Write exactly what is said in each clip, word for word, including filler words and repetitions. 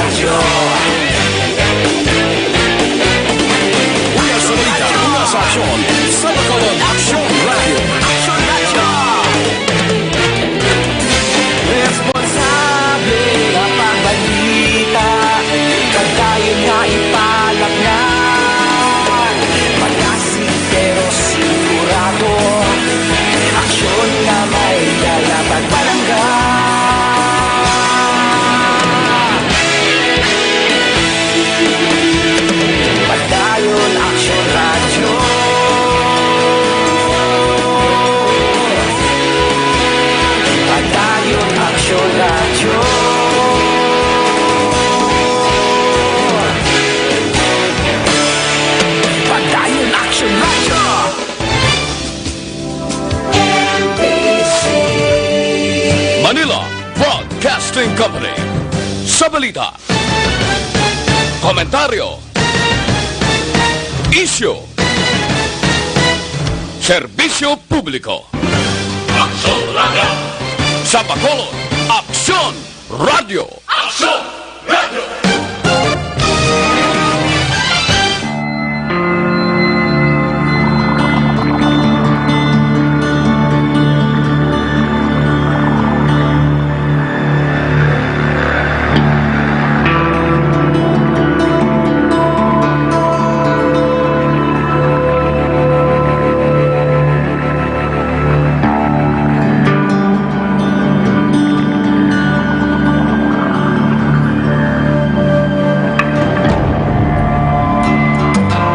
Una sa balita, una sa aksyon, sa Bacolod Aksyon Radio. Aksyon Radio! Responsable nga pagbalita, pagdayon nga ipalapngan. Malasig pero sigurado, aksyon nga may dala pagpalangga. Padayon Aksyon Radyo. Padayon Aksyon Radyo. Padayon Aksyon Radyo. Manila Broadcasting Company. Sa balita, komentaryo, isyu, serbisyo publiko. Aksyon Radyo. Sa Bacolod, Aksyon Radyo. Aksyon Radyo.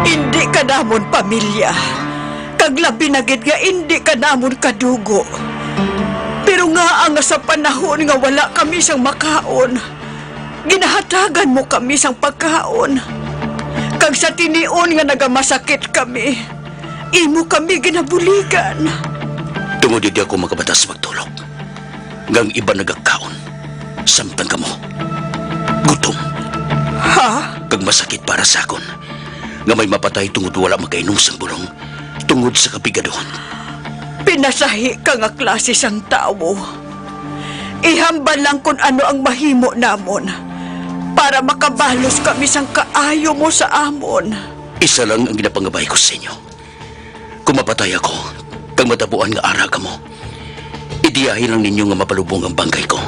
Indi ka namon pamilya, kag labi na gid nga indi ka namon kadugo. Pero ngaa nga sa panahon nga wala kami sang makaon, ginahatagan mo kami sang pagkaon, kag sa tinion nga nagamasakit kami, imo kami ginabuligan. Tungod hindi ako makabatas magtulog, nga ang iban nagakaon, samtang kamo gutom. Ha? Kag masakit para sa akon nga may mapatay tungod wala makainom sang bulong tungod sa kapigaduhon. Pinasahi ka nga klase sang tawo. Ihambal lang kon ano ang mahimo namon para makabalos kami sang kaayo mo sa amon. Isa lang ang ginapangabay ko sa inyo. Kung mapatay ako, kag matabuan nga ara kamo, idiyahi lang ninyo nga mapalubong ang bangkay ko.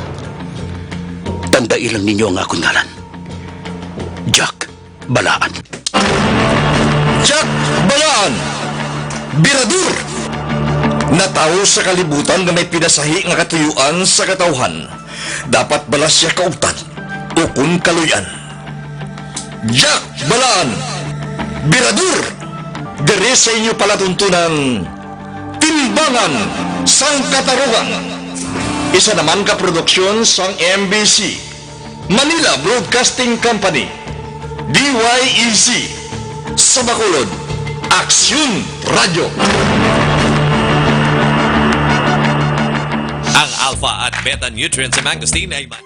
Tandai lang ninyo ang akon ngalan. Jack Balaan. Jack Balaan, birador! Natawo sa kalibutan nga may pinasahi nga katuyuan sa katawhan. Dapat bala sia kaugtan ukon kaluy-an. Jack Balaan, birador, diri sa inyo palatuntunan, Timbangan sang Katarungan. Isa naman ka produksyon sang M B C, Manila Broadcasting Company, D Y E C, sa Bacolod, Aksyon Radyo. Ang alpha at beta nutrients sa mangosteen ay ma-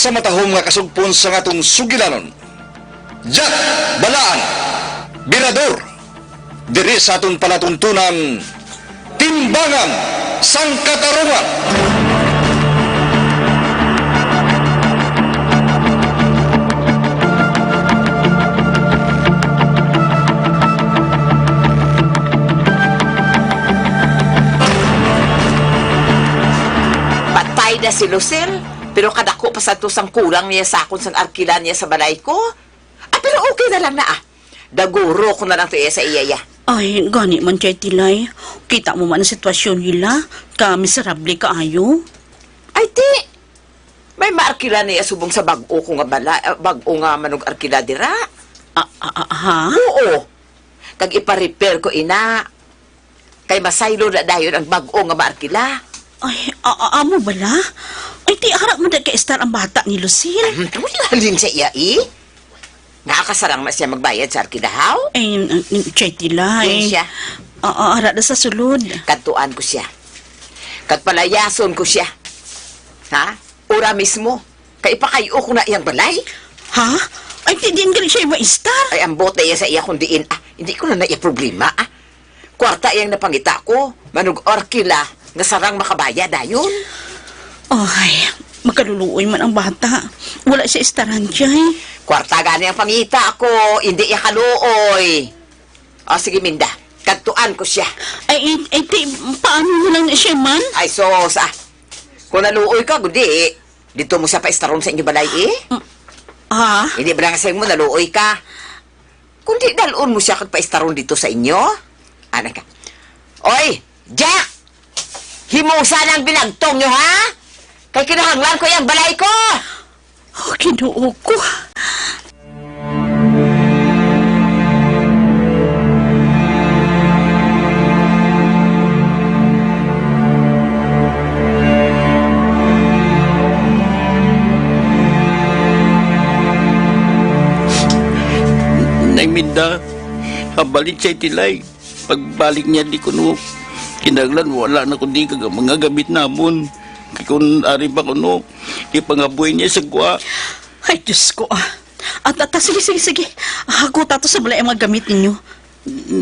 sa matahom nga kasugpon sang aton sugilanon. Jack Balaan, Birador, diri sa aton palatuntunan, Timbangan sang Katarungan. Patay na si Lucille, pero kadako pa sa to sang kulang niya sa akon sang arkila niya sa balay ko. Ah, pero okay na lang na, ah. Daguro ko na lang to iya sa iya, iya. Ay, gani man, Chay Tilay. Kita mo man ang sitwasyon nila. Ka miserable kaayo. Ay, ti. May maarkila niya subong sa bag-o ko nga bala, ah, bag-o nga manug-arkila dira. Ah, ah, ah, ha? Oo. Kag ipa-repair ko ina. Kay masaylo na dayon ang bag-o nga maarkila. Ay, a-, a-, amo bala? Ay, ti, ara man na ka-star ang bata ni Lucille. Hmm, tuloy halin sa iya, eh. Nakakasarang na siya magbayad sa arkilahaw? Ay, mm, mm, Chay Tilay. Yun siya. Oo, ara na sa sulod. Kadtuan ko siya. Kag palayason ko siya. Ha? Ora mismo. Kay ipakayo ko na iyang balay. Ha? Ay, ti, diin gali siya maistar? Ay, ambot na iya sa iya kung diin. Ah, hindi ko na na iya problema, ah. Kwarta iyang napangita ko, manug-arkila, nga sarang makabaya dayon. Ay, makaluluoy man ang bata. Wala siya istaran, Chay. Kwarta gani ang pangita ko, hindi iya kaluoy. O, sige, Minda, kadtuan ko siya. Ay, ay, ay, ti, paano na lang na siya man? Ay, sos, ah. Kung naluoy ka, gudi, dito mo siya paistaron sa inyo balay, eh. Mm, ah? Hindi ba nga sayang mo, naluoy ka? Kundi dal-on mo siya kag paistaron dito sa inyo? Ana ka. Oy, Jack! Himusa na ang binagtong nyo, ha? Kay kinahanglan ko yung balay ko! Oh, Ginoo ko. Nay Minda, hambal ni Chay Tilay. Pagbalik niya di kuno, kinahanglan wala na kundi kag ang mga gamit namon. Kay kun ari pa kuno, ipangabuhi niya sa gwa. Ay, Diyos ko, ah. At, at, sige, sige, sige. Ako tato sa balay ang mga gamit ninyo.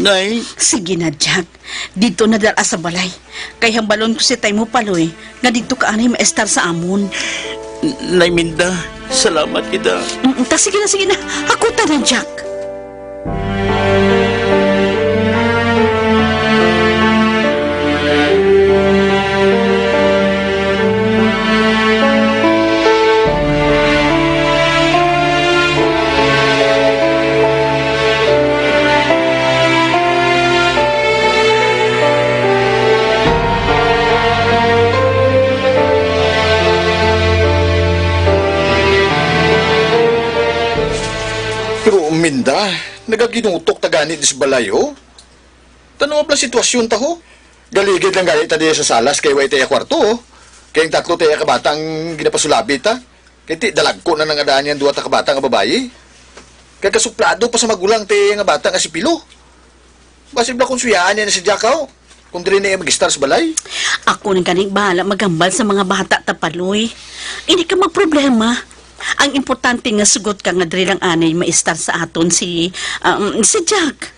Nay. Sige na, Jack. Dito na dala sa balay. Kay hambalon ko si Tay mo, Paloy, nga dito ka anay maestar sa amon. Nay Minda, salamat kita. Mm, ta, sige na, sige na. Ako ta na, Jack. Pero, Minda, nagaginutok ta gani dis balay, oh. Tan-awa bala sitwasyon ta, ho. Galigid lang gani ta diya sa salas kay way ta iya kwarto, oh. Kay ang tatlo ta iya ka bata ang ginapasulabi ta. Kay ti dalagko na nang adaan niya ang duha ta ka bata nga babayi. Kay kasuplado pa sa magulang ta iya nga bata nga si Pilo. Basi bala kung suyaan niya na si Jack, ho. Kung diri na iya mag-istar sa balay. Ako na gani bahala maghambal sa mga bata, Tapaloy. Hindi ka magproblema. Ang importante nga sugot ka nga diri lang anay maistar sa aton si, um, si Jack.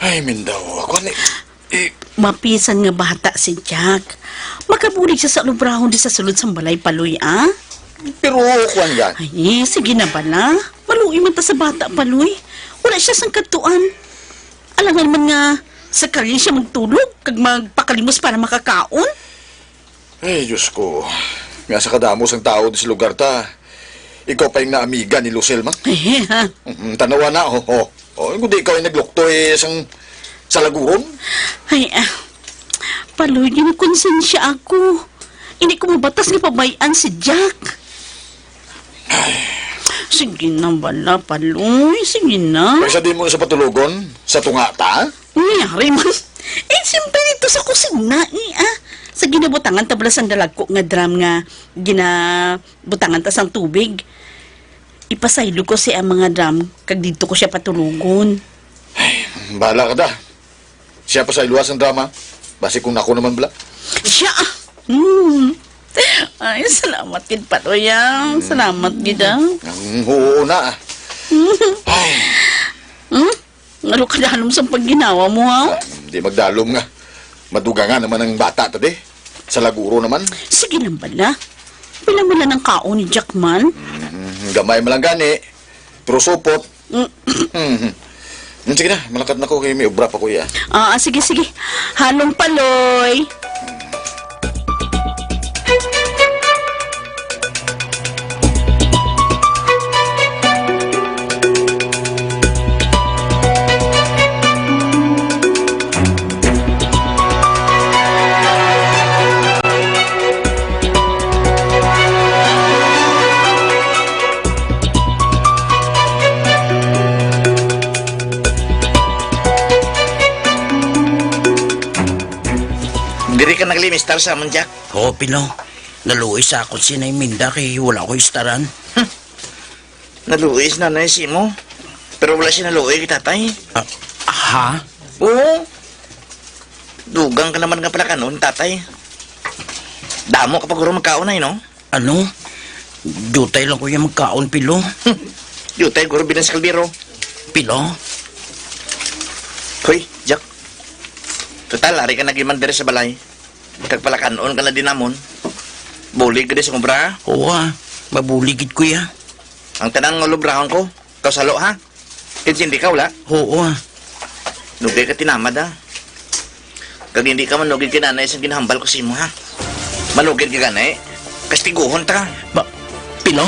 Ay, Mindaw, ako ni, eh. Mapisan nga bata si Jack. Makabulig siya sa lubrahon di sa sulod sang balay, Paloy, ah? Pero, kuwan yan. Ay, sige na bala. Maluoy man ta sa bata, Paloy. Wala siya sang kadtuan. Alangan man nga sa kali siya magtulog kag magpakalimos para makakaon. Ay, Diyos ko. Nga sa kadamo sang tao di sa lugar ta, ikaw pa yung naamiga ni Lucille, ma? Eh, ha? Mm, tanawa na, ho, ho. Oh, kundi ikaw yung nagluktoy sang salaguron? Ay, ah, Paloy, ginakonsensya ako. Hindi ko mabatas nga pabayaan si Jack. Ay. Sige na, bala, Paloy. Sige na. Kaysa di mo sa patulogon, sa tunga ta? Nangyari man. Eh, siyempre dito sa kusina, eh, ah. Sa ginabutangan ta bala sang dalagko nga drum nga ginabutangan ta sang tubig. Ipasaylo ko si ang mga drum, kag dito ko siya patulogon. Ay, bahala ka da. Siya pa sa iluwas ang drum, ha? Basi kung ako naman bala. Siya, ah. Hmm. Ay, salamat gid, Paloy, ah. Salamat gid, ah. Mm, oo na, ah. Ay. Hmm? Ano ka dalom sa pagginawa mo, ha? Di magdalom nga. Madugangan naman ang bata to, di. Sa laguro naman. Sige lang bala. Pila man lang ang kaon ni Jackman? Mm, gamay man lang gani. Pero supot. Mm. Mm. Mm, sige na, malakat na ko kay may obra pa ko iya. Ah, ah, sige, sige. Halong Paloy. Diri ka naglimistar sa amon, Jack? Oo, Pilo. Naluoy sa akon si Nay Minda kay wala ko istaran. Hmm. Naluoy si Nanay Simo. Pero wala siya naluoy kay Tatay. Ah, ha? Oo. Dugang ka naman nga palakanon, Tatay. Damo ka pa guro magkaon ay, no? Ano? Diutay lang ko iya magkaon, Pilo. Hmm. Diutay guro bilang sa kaldero. Pilo? Hoy, Jack. Total, ari ka na gid man diri sa balay. Kag palakan-on ka na din namon. Bulig ka di sa kobra, ha? Oo, ah. Mabulig gid ko, ya. Ang tanan nga lubrahon ko, kasalo, ha? Intindi ka, wala? Oo, ah. Nugay ka tinamad, ah. Kag hindi ka manugid kay nanay sa ginhambal ko sa imo, ha? Manugid ka gani, kastiguhon ta. Ba, Pilo?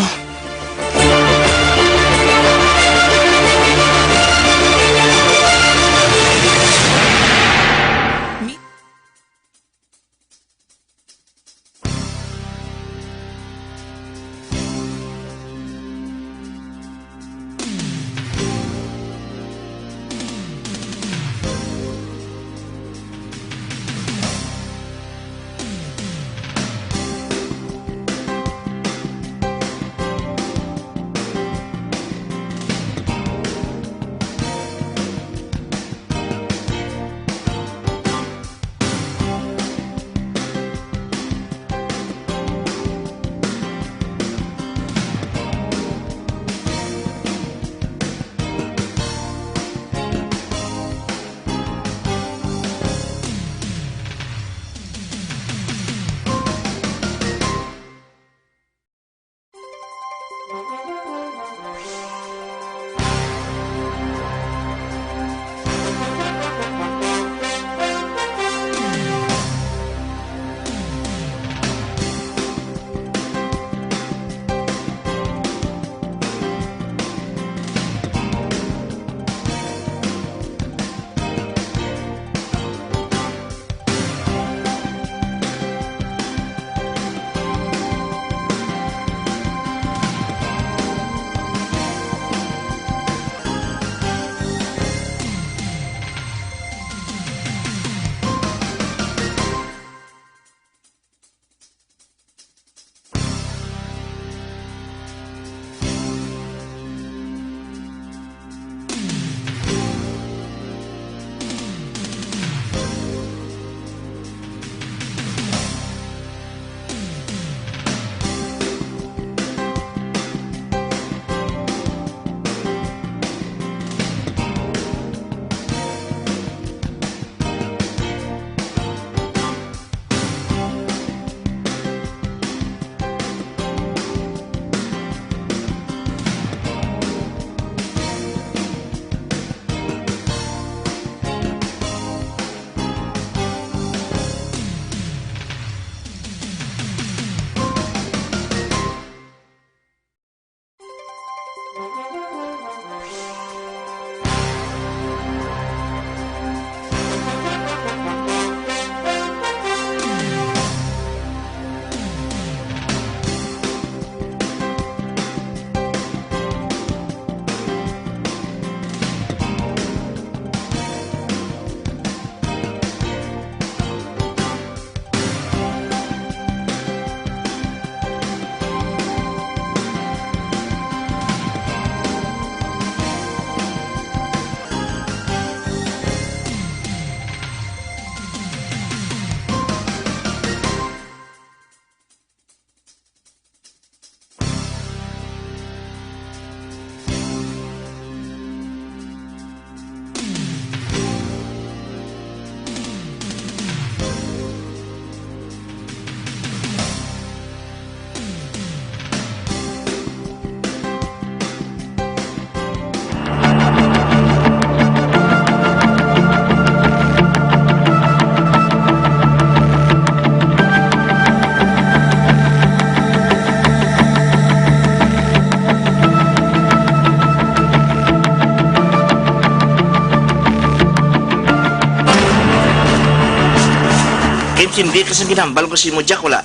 Hindi ka sang ginhambal ko sa imo, Jack, wala?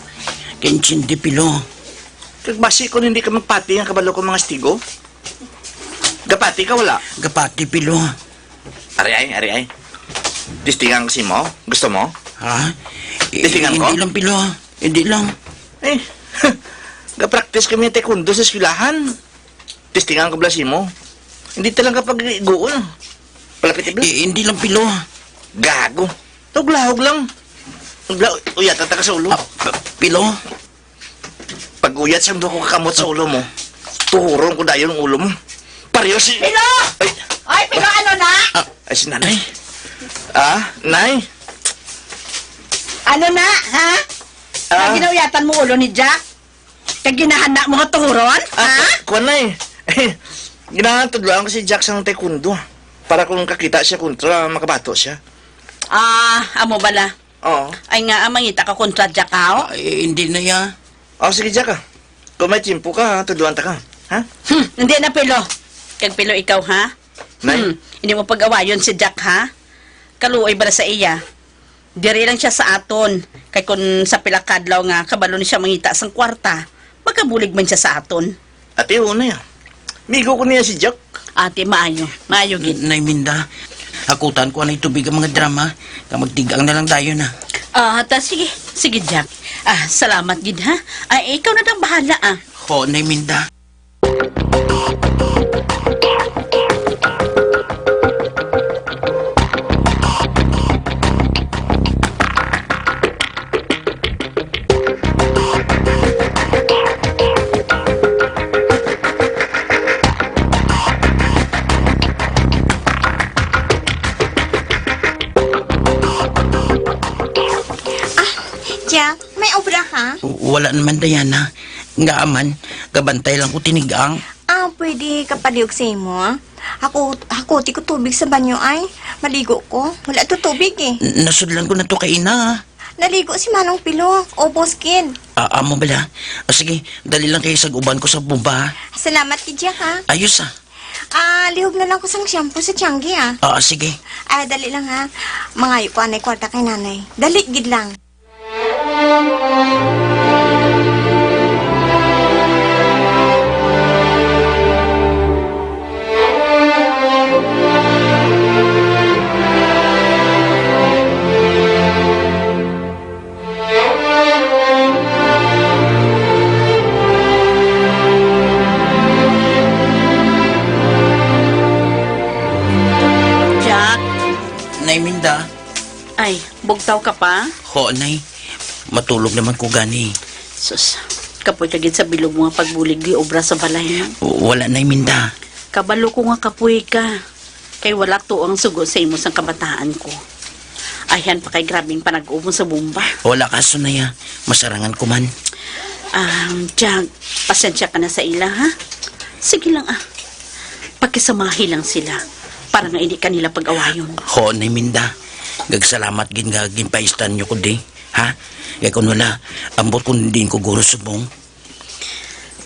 Kaintindi, Pilo. Kag basi kon hindi ka magpati nga kabalo ko mga stigo? Gapati ka, wala? Gapati, Pilo. Ari ay, ari ay. Testingan ko sa imo. Gusto mo? Ha? I-, Testingan ko? Hindi lang, Pilo. Hindi lang. Eh, ga-practice kami taekwondo sa eskwelahan. Testingan ko bala sa imo. Hindi talaga pag-iguon. Palapit, Pilo. Eh, hindi lang, Pilo. Gago. Tuglahog lang. Bla, uyatan ta ka sa ulo. Ah, p-, Pilo. Pag-uyat sang duha ko ka kamot sa ulo mo, tuhuron ko dayon ang ulo mo. Pareho si Pilo! Ay! Ay, Pilo, ano na? Ah, ay, si nanay. Ay. Ah, nay? Ano na, ha? Ah. Nga ginauyatan mo ulo ni Jack? Kag ginahanda mo nga tuhuron, Ah, ha? Ku-, kuwan, nay. Ginatudloan ko si Jack sang taekwondo. Para kung kakita siya kontra, makabato siya. Ah, amo bala. Oo. Ay nga, ah, mangita ka kontra Jack, haw? Ay, hindi na ya. Oh, sige, Jack, ah. Kung may tiyempo ka, ha, tudloan ta ka. Ha? Hmm, hindi na, Pilo. Kag Pilo, ikaw, ha? Nay? Hmm, hindi mo pag-awayon si Jack, ha? Kaluoy bala sa iya. Diri lang siya sa aton. Kay kun sa pila ka adlaw nga kabalo ni siya mangita sang kwarta, makabulig man siya sa aton. Ate, una ya. Migo ko niya si Jack. Ate, maayo. Maayo gid. N-, Nay Minda, hakutan ko anay tubig ang mga drama. Kag magtig-ang na lang dayon, ha. Ah, ta, sige. Sige, Jack. Ah, salamat gid, ha. Ay, ikaw na lang bahala, ah. Ho, Nay Minda. Ah, Jack, may obra ka? W-, wala naman, Diana. Nga man, gabantay lang ko tinig-ang. Ah, pwede ka palihog sa imo, ah? Ako, hakuti ko tubig sa banyo, ay. Maligo ko. Wala to tubig, eh. N-, nasudlan ko na to kay ina, ah. Naligo si Manong Pilo. Ubos gid. Ah, amo bala? Ah, sige, dali lang kay sag-uban ko sa bomba, ha? Salamat, Kidya, ha? Ayos, ah. Ah, lihog na lang ko sang shampoo sa tiyanggi, ah. Ah, sige. Ah, dali lang, ha. Mangayo ko anay kwarta kay nanay. Dali gid lang. Jack? Nay Minda. Ay, bugtaw ka pa? Ho, Nay. Matulog naman ko gani. Sus, kapoy ka gid sa bilog mo nga pagbulig di obra sa balay, no? W-, wala, Nay Minda. Kabalo ko nga kapoy ka. Kay wala to ang sugo sa imo sang kabataan ko. Ayhan pa kay grabing panag-ubo sa bomba. Wala kaso, Nay, ah. Masarangan ko man. Ah, Jack, pasensya ka na sa ila, ha? Sige lang, ah. Pakisamahi lang sila para nga hindi ka nila pag-awayon. Ho, Nay Minda. Gagsalamat gid nga ginpaistan niyo ko di, ha? Kay kung wala, ambot kung diin ko guro subong.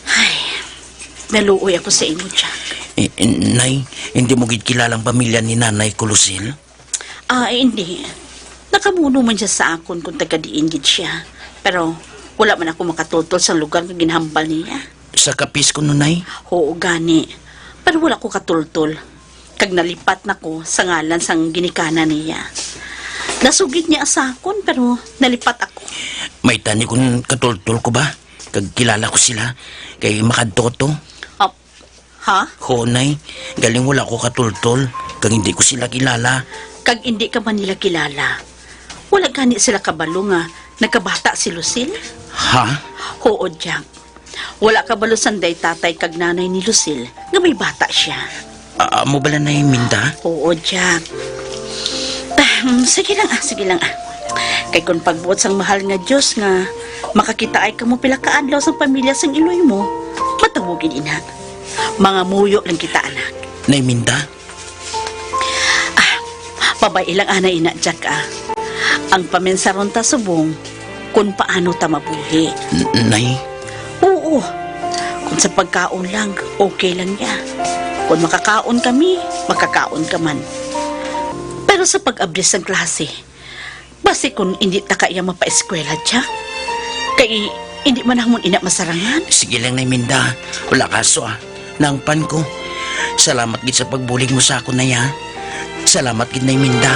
Ay, naluoy ako sa imo, Jack. Eh, eh, Nay, hindi mo gid kilala ang pamilya ni Nanay ko, Lucille? Ah, eh, hindi. Nakamuno man siya sa akon kung taga diin gid siya. Pero wala man ako makatultol sa lugar nga ginhambal niya. Sa Capiz kuno, Nay? Oo, gani. Pero wala ko katultol. Kag nalipat na ko sa ngalan sang ginikanan niya. Nasugid niya sa akon, pero nalipat ako. May tani kung katultol ko ba? Kag kilala ko sila. Kay makadto to. Ah, ha? Ho, Nay. Galing wala ko katultol. Kag hindi ko sila kilala. Kag hindi ka man nila kilala. Wala gani sila kabalo nga nagkabata si Lucille? Ha? Oo, Jack. Wala kabalo sanday tatay kag nanay ni Lucille nga may bata siya. Ah, amo bala, Nay Minda? Oo, Jack. Ah, mm, sige lang, ah, sige lang, ah. Kay kung pagbuot sang mahal nga Dios nga makakitaay kamo pila ka adlaw sang pamilya sang iloy mo, matabo gid ina. Mangamuyo lang kita, anak. Nay Minda? Ah, mabay-i lang anay ina, Jack, ah. Ang paminsaron ta subong kung paano ta mabuhi. N-, Nay? Oo. Kung sa pagkaon lang, okay lang ya. Kung makakaon kami, makakaon ka man. Pero sa pag-abri sang klase, Basi kon indi ta ka iya mapaeskwela, Jack. Kay indi man namon ina masarangan. Sige lang, Nay Minda. Wala kaso, ah. Nangpan ko. Salamat gid sa pagbulig mo sa akon, Nay, ha. Salamat gid, Nay Minda.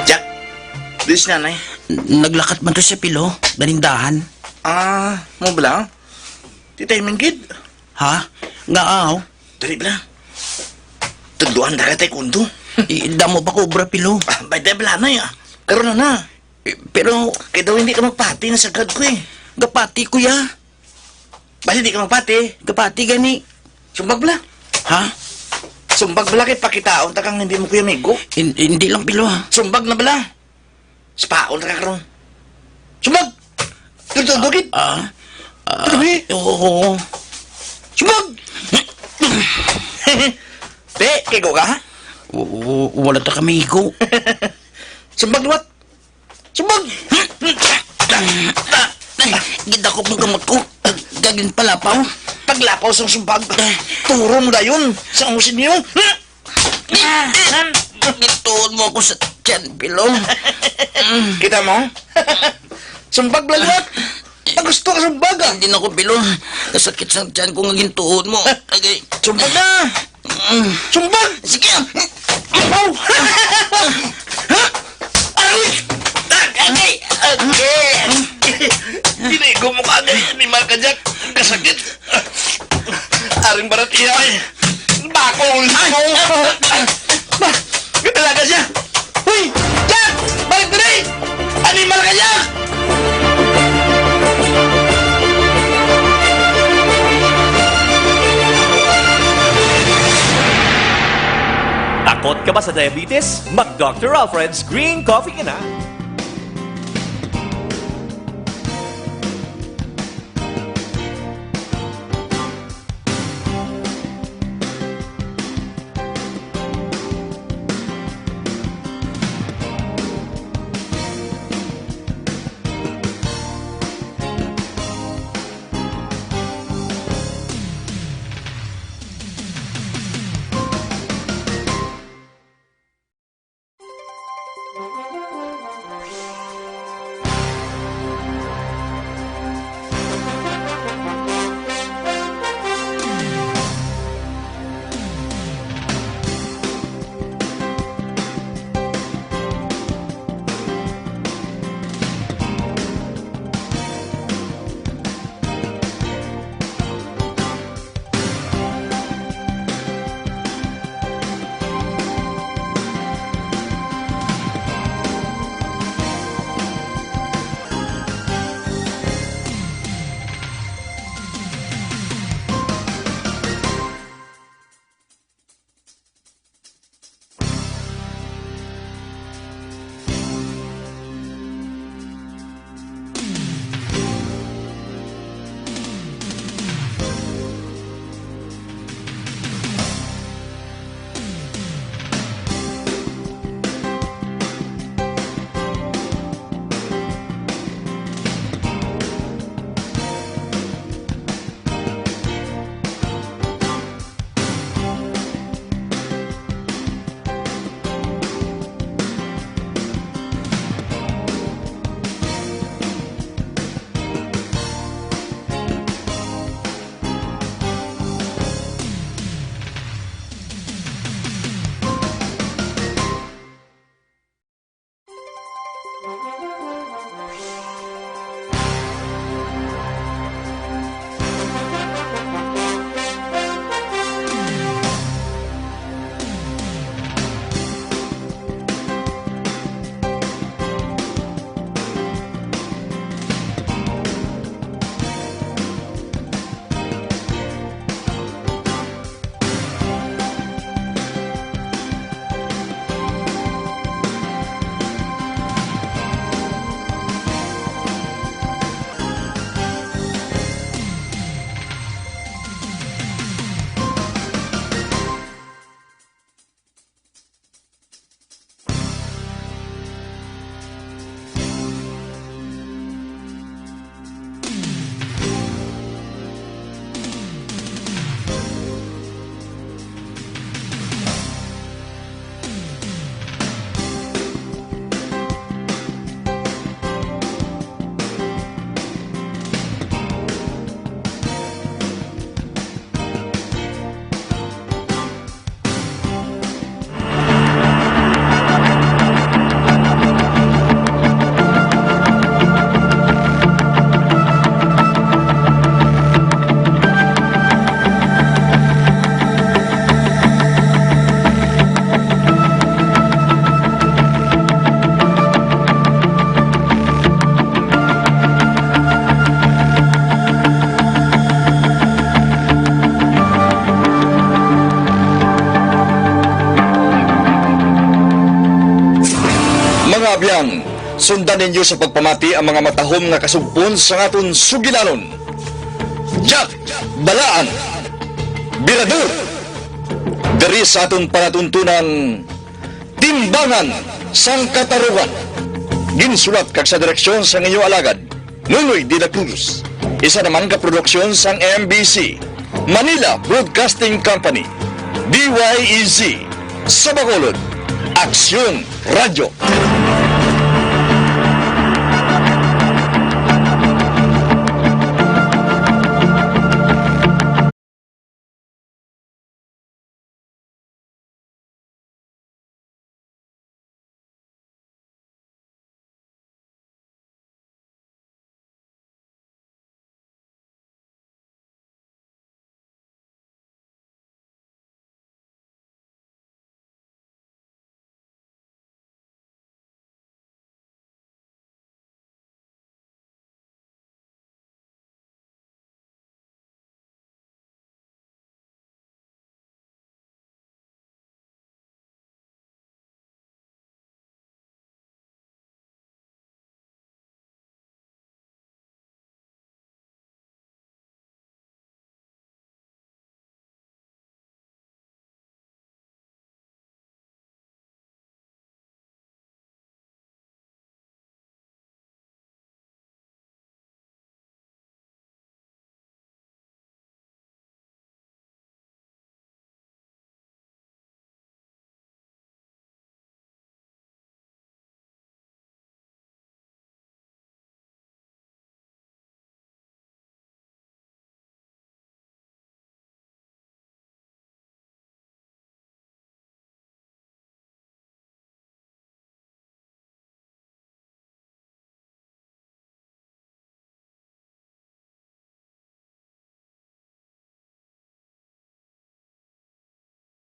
Jack, dis nanay. Naglakat man to si Pilo, ganindahan. Ah, mo bala? Ti timing gid. Ha? Nga aw? Dali bala. Tudloan dagat ay kundo. Damo pa ko obra, Pilo. Ah, bay, dali bala na ya. Karon na na. Eh, pero kay daw hindi ka magpati na sagad ko eh. Gapati ko ya. Basi di ka magpati? Gapati gani. Sumbag bala. Ha? Sumbag bala kay pakitaon ta kang hindi mo kuya amigo. Hin-, hindi lang, Pilo, ha. Sumbag na bala. Spaon ta ka karon. Sumbag! Dito, dugit! Ah, ah, Dugit! Oo, oo. Sumbag! Te, kigo ka? W-, w-, wala ta kami igo. Sumbag liwat! Sumbag! Ay, gidakop ang kamot ko. Kag ginpalapaw. Paglapaw sang sumbag. Turo mo dayon sa amo sa inyo. Gintuon mo ako sa tiyan, Pilo. Kita mo? Sumbag lang, Mat. Ang gusto ka sumbag, ah. Hindi na ko, Pilo. Kasakit sa tiyan ko nga gintuon mo. Agay. Sumbag na! Mm. Sumbag! Sige! Aw! Aray! Agay! Agay! Ginigo mo ka, agay! Animal ka, Jack! Kasakit! Aring baratiya, ay! Bako! Ay! Ba? May talaga siya! Uy! Jack! Balik diri! Animal ka, Jack! Takot ka ba sa diabetes? Mag Doctor Alfred's Green Coffee ka na. Piang, sundan ninyo sa pagpamati ang mga matahom nga kasugpon sang aton sugilanon. Jack Balaan, Birador, diri sa aton palatuntunang Timbangan sang Katarungan. Ginsulat kag sa direksyon sang inyo alagad, Nonoy de la Cruz. Isa naman ka produksyon sang M B C, Manila Broadcasting Company, D Y E Z, sa Bacolod, Aksyon Radyo.